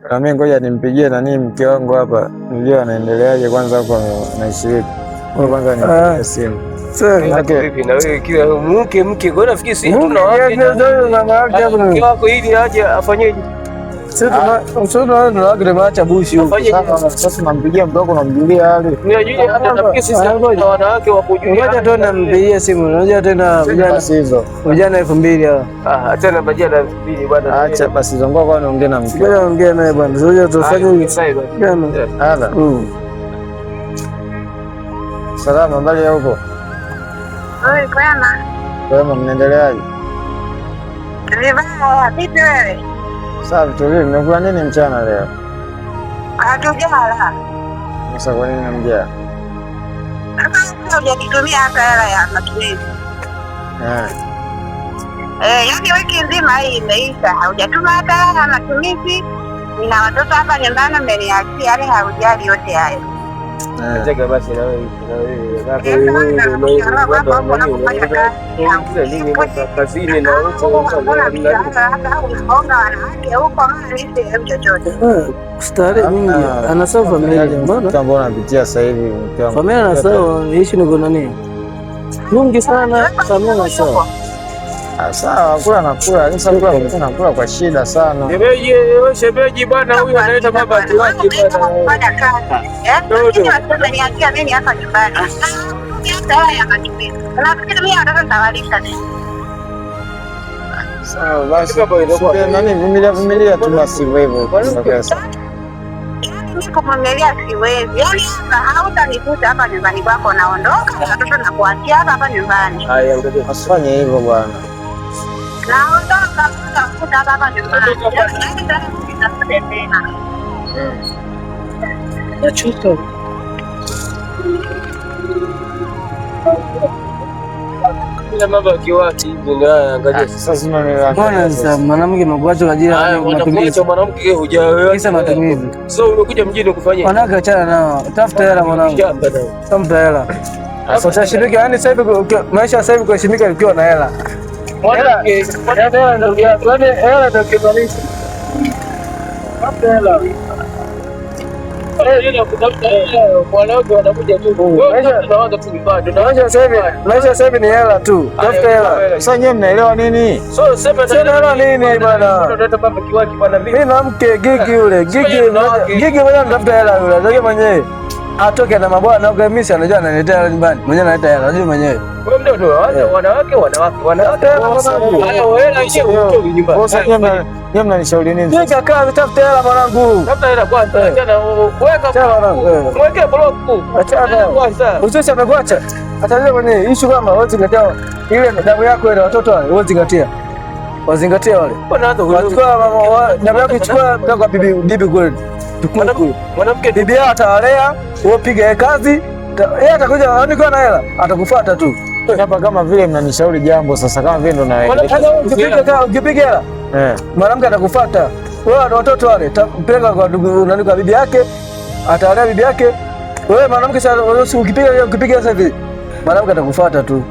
Na mimi ngoja nimpigie nani mke wangu hapa, nijue anaendeleaje kwanza huko anaishi vipi. Wewe kwanza nipigie simu. Sasa Vipi na wewe kila mke mke, kwa hiyo nafikiri si mke tuna wake na wanawake hapo. Mke wako ili aje afanyeje? Sisi tuna wake tumeacha bushi huko. Afanyeje? Sasa nampigia mke wako unamjulia hali. Unajua hata nafikiri sisi tuna wanawake wa kujulia. Ngoja tu nampigie simu. Unajua tena vijana Basi hizo. vijana 2000 hawa. Ah, achana bajia na 2000 bwana. Acha basi hizo, ngoja kwanza niongee na mke. Ngoja ongea naye bwana. Ngoja tufanye Jana. Hala. Salama, mbali ya huko. Oi, kwema. Kwema, mnaendeleaje? Vibaya, vipi wewe? Safi tu, vipi? Mmekula nini mchana leo? Hatujala. Sasa kwa nini namjaa? Sasa hujanitumia hata hela ya matumizi. Yaani wiki nzima hii imeisha, haujatuma hata hela ya matumizi. Nina watoto hapa nyumbani umeniachia, yaani haujali yote hayo. Cheka basi na wewe na wewe. Kazini na huko unaonga wanawake huko, maana mimi sielewi chochote. Starehe nyingi. Anasahau familia. Mbona? Mbona unapitia sasa hivi mke wangu? Familia anasahau ishi ni kuna nini? Nyingi sana familia anasahau. Sawa, kula nakula. Sasa kula nakula kwa shida sana. Shemeji, shemeji bwana huyu analeta baba kiwaki bwana. Kufanya kazi. Lakini watoto wameniachia mimi hapa nyumbani. Hata hela ya matumizi. Nafikiri mimi watoto nitawalisha nini? Sawa basi. Nani, vumilia vumilia tu basi hivyo hivyo. Yaani mimi kuvumilia siwezi. Yaani hapa hautanikuta hapa nyumbani kwako, naondoka na watoto nakuachia hapa hapa nyumbani. Haya, angalia. Asifanye hivyo bwana. Naondoka, utakuta hapa hapa nyumbani. Yaani tena nitafute tena. Nachoka. Bila mambo ya kiwaki hivi ndio haya, angalia. Sasa Mbona sasa mwanamke amekuacha kwa ajili ya matumizi? Mwanamke hujaoa. Kisa matumizi. So umekuja mjini kufanya? Wanawake achana nao. Tafuta hela mwanangu. Tafuta hela. Sasa utaheshimika, yaani sasa hivi maisha sasa hivi kuheshimika ukiwa na hela. Mwanamke, Hela ndio yaani hela ndio kimaanisha. Tafuta hela. Wanawake wanakuja tu. Maisha sasa hivi ni hela tu. Tafuta hela. Sasa nyewe mnaelewa nini? So sema naelewa nini bwana? Mimi na mke gigi yule, gigi gigi mwenyewe anatafuta hela yule. Anajua mwenyewe. Atoke na mabwana huko, mimi si anajua ananiletea hela nyumbani. Mwenyewe analeta hela, anajua mwenyewe. Wewe mtoto, wanawake wanawake wanawake. Hela hiyo utoki nyumbani. Sasa nyewe mnanishauri nini? Mimi kaka, tafuta hela mwanangu. Tafuta hela kwanza. Achana weka mweke block. Achana kwanza. Usisha amekuacha. Atajua mwenyewe issue kama wewe zingatia ile damu yako ile watoto wale, wewe zingatia. Wazingatie wale. Wachukua damu yako, ichukua kwa bibi bibi kule. Mwanamke bibi yao atawalea, wewe piga kazi. Yeye atakuja, yaani kwa na hela, atakufuata tu. Hapa kama vile mnanishauri jambo sasa, kama vile ndo na ukipiga hela mwanamke atakufuata. Wewe watoto wale mpeleka kwa ndugu nani, kwa bibi yake, atawalea bibi yake. Wewe mwanamke sasa ukipiga ukipiga sasa hivi mwanamke atakufuata tu.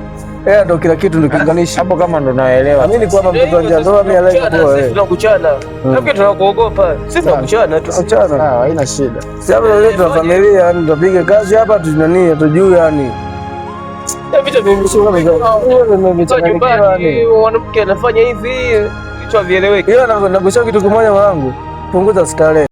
Yeye ndo kila kitu, ndio kiunganishi. Hapo kama ndo naelewa. Amini kwamba mtoto wa njaa ndio mimi aleka poa. Sisi tunakuchana. Nafikiri tunakuogopa. Sisi tunakuchana tu. Kuchana. Sawa, haina shida. Sisi hapa leo tuna familia, yani tupige kazi hapa tunani, tujue yani. Vitu nyumbani mwanamke anafanya hivi, vitu havieleweki. Ila nakushauri kitu kimoja mwanangu, punguza starehe.